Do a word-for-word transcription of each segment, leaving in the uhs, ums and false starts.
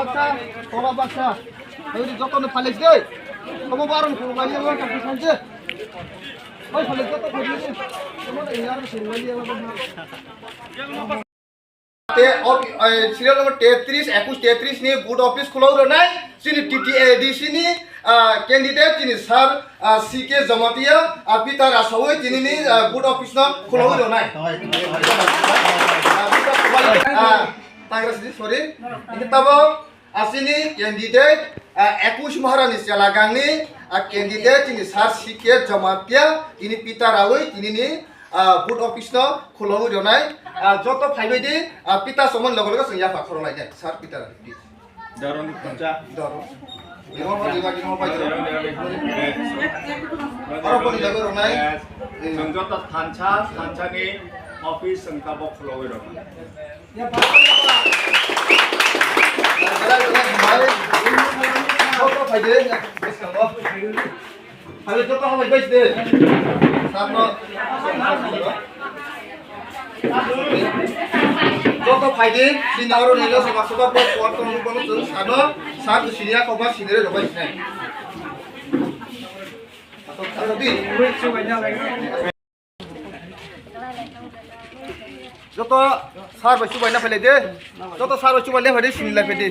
Baksa, tola baksa. Ayo di joto no phalek de. Komo baron ko mali ang tak sanse. Oi phalek joto ko di. Komo da yar ko mali ang. Te, op-, eh, serial number tetris, ekush tetris ni vote office khulok rwnai, chini T T A D C ni, ah, candidate, chini sir, ah, C K Jamatia, ah, Peter Asawi, chini ni, ah, vote office no khulok rwnai. Ah, Peter Asawi, ah, Tangra sidi, sorry. Ini tabo, Asini candidate, ah, ekush Maharani Chelagangni, ah, candidate chini sir C K Jamatia, ini Peter Rawi, ini ni, ah, vote office no khulogwi rwnai, ah, joto phaibai di, ah, Peter somon logo logo chwng yapha khoro lainai, sir Peter Rawi, please. Dorong ni khuncha. Dorong. Dorong ni khuncha. Oro boni logo rwnai. Chwng joto thansa, thansa ni office chwng tabok khulogwi rwnai. Joto phaidi, sini oro nilo sama soba bo kuat tong bono chwng sano, sar tu sini ako ba sini re robai sinai. Atau sar di. Joto sir bai chubaina phailai de. Joto sir bai chubaina phaidi, sini lai phaidi.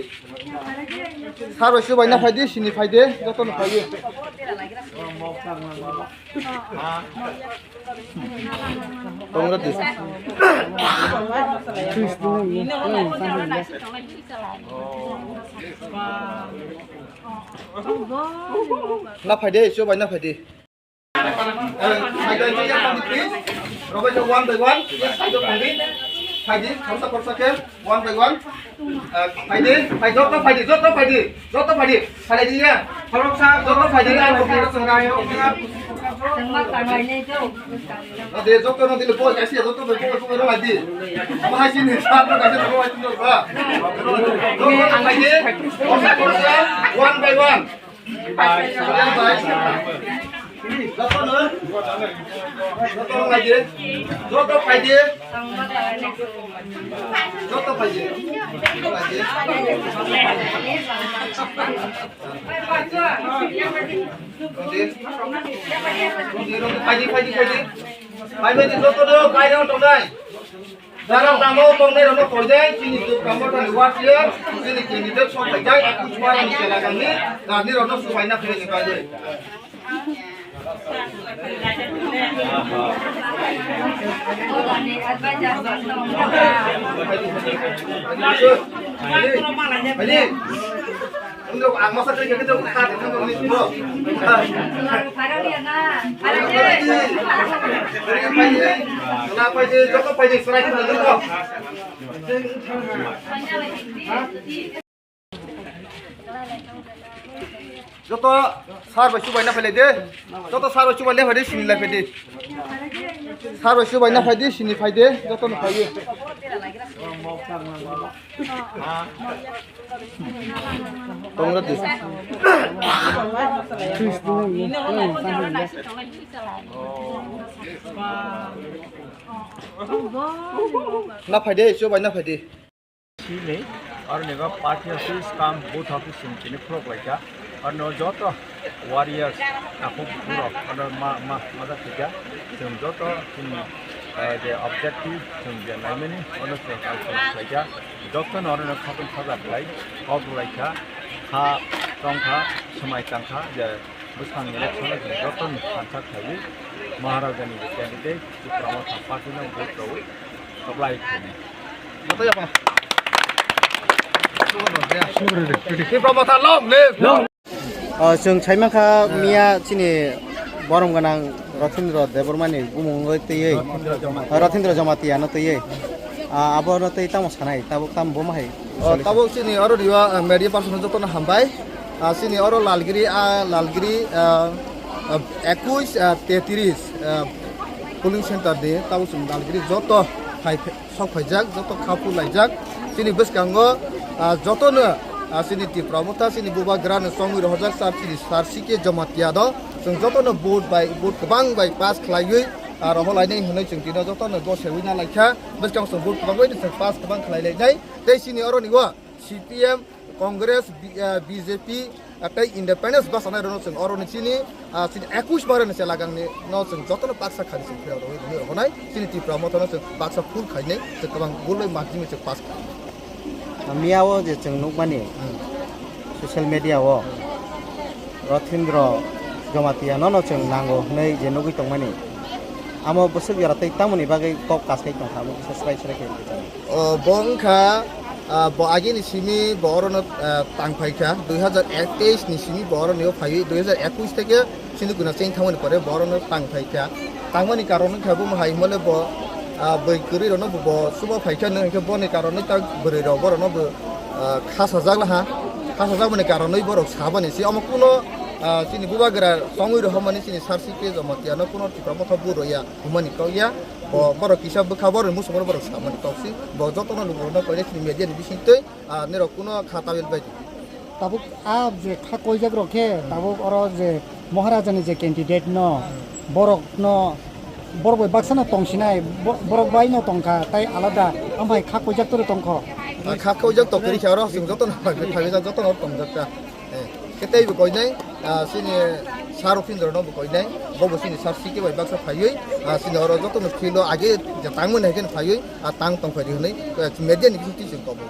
Sir bai chubaina phaidi, sini phaidi, joto no phaidi. Congrats. Na phaidi, chubaina phaidi. Eh, phaidi, phaidi, phaidi, please. Robai, one by one. Yes, phaidi, phaidi. Phaidi, khorsa, khorsa khe, one by one. Eh, phaidi, phaidi, joto phaidi, joto phaidi, joto phaidi. Phaidi ya. Khoroksa, joto phaidi, ang kok ni sengrai, kok ni. Ade, joto no dile, boy, kasi, joto boy, boy, boy, phaidi. Mahai sini, sa, kasi, boy, boy, boy. Joto phaidi, khorsa, khorsa, one by one. Joto phaidi. Joto phaidi. Joto phaidi. Phaidi, phaidi, phaidi. Phaidi, phaidi, joto no, phaidi, joto nai. Jara tamo tongnai rokno koidai, chini duk tamo tani watia, chini candidate sok khaijai, aku chuma rani chela kami, rani rokno subaina philai ni bagwi. Ani, Ang masa kaya kita buka kata kita ini semua. Para dia na, para dia. Para dia, para dia. Kenapa dia? Joto phaidi, serai kita dulu. Joto sir bai chubaina phailai de. Joto sir bai chubaina phaidi, sini lai phaidi. Sir bai chubaina phaidi, sini phaidi. Joto no phaidi. Congrats. Na phaidi, chubai na phaidi. Sini, aro ni ba party office kam booth office sini chini khulok laika. Aro no joto warriors takhuk burok, aro ma, ma, ma da thika. Chwng joto chini, eh, je objective, chwng je naimani, ono chwng kalkula khlaika. Joto no aro no khapung khaja khlai, kok laika, kha tongkha, swmai tangkha, je bwskang election o chwng joto ni thansa khlaiwi, Maharaja ni candidate, Tipra Motha party no vote rwi, supply khlainai. Tipra Motha long live! O, chwng saimankha miya chini borom gwnang Rathindra Debbarma ni bumung wngwi twiwi, Rathindra Jamatia no twiwi. Ah, abo no twi tamo sanai, tabuk tamo bo ma hai? O, tabuk chini aro riwa, ah, media person joto no hambai. Ah, chini oro Lalgiri, ah, Lalgiri, ah, ah, ekush, ah, tetris, ah, polling center de, tabuk chini Lalgiri joto hai phe-, sok phaijak, joto khapu laijak. Chini bwskango, ah, jotono, ah, chini Tipra Motha, chini bubagra no chongwi rohorjak sir, chini sir C K Jamatia do. Chwng jotono vote bai, vote kwbang bai pass khlaiwi, ah, rohor lainai hwnwi chwng tino jotono gosewi na laikha. Bwskang chwng vote kwbang bai chwng pass kwbang khlai lainai. Tei chini oro ni o C P M, Congress, B-, ah, B J P, ah, tei independence bwsanairokno chwng oro ni chini, ah, chini ekush barani se lagangni no chwng jotono baksa khani chwng phirok rwui rwui rwhonai chini Tipra Motha no chwng baksa full khainai chwng kwbang buloi majimi chwng pass khainai. Miya o je chwng nukmani Hmm. social media o Rothindro Jamatia no no chwng nango hwnwi je nugui tongmani, amo bwswk jora tei tamoni bagwi kok kasai tongkha, amo kisa srai srai khe. O, bo wngkha, ah, bo agini simi bo orono, ah, tang phaikha, dui hazar teis ni simi bo orono phaiwi, dui hazar ekush theke sini kuna cheng thangmani pore bo orono tang phaikha. Tangmani karon wngkha bo hai himole bo, ah, bwrwi kwrwi rokno bo, bo chuba phaikha, nw hinkhe boni karonwi ta bwrwi rok borokno bo, ah, khasajak laha, khasajakmani karonwi borok sabani se omo kuno, ah, chini bubagra tongwi rohormani chini sar C P Jamatia no kuno Tipra Motha bu roya. Hwnmani kok ya, bo, borok kisa bwkha borok muchungmano borok samani kok si, bo jotono lukurokno koinai chini media ni bisingtwi, ah, nirok kuno kha tabil bai di. Tabuk a je kha koijak rok khe, tabuk oro je Maharaja ni je candidate no, borok no, borok bai baksa no tongsinai, bo-, borok bai no tongkha, tai alada, amphai kha koijak toro tongkho. Ah, kha koijak to kiri khe oro, chwng jotono, jotono tongjak ta. Eh, khe teibo koinai, ah, chini sar Rothindro no bo koinai, bo bo chini sar C K bai baksa phaiwi, ah, chini oro jotono field o age je tangmani hai kheno phaiwi, ah, tang tong phai di hwnwi, eh, media ni bisingtwi chwng kobo.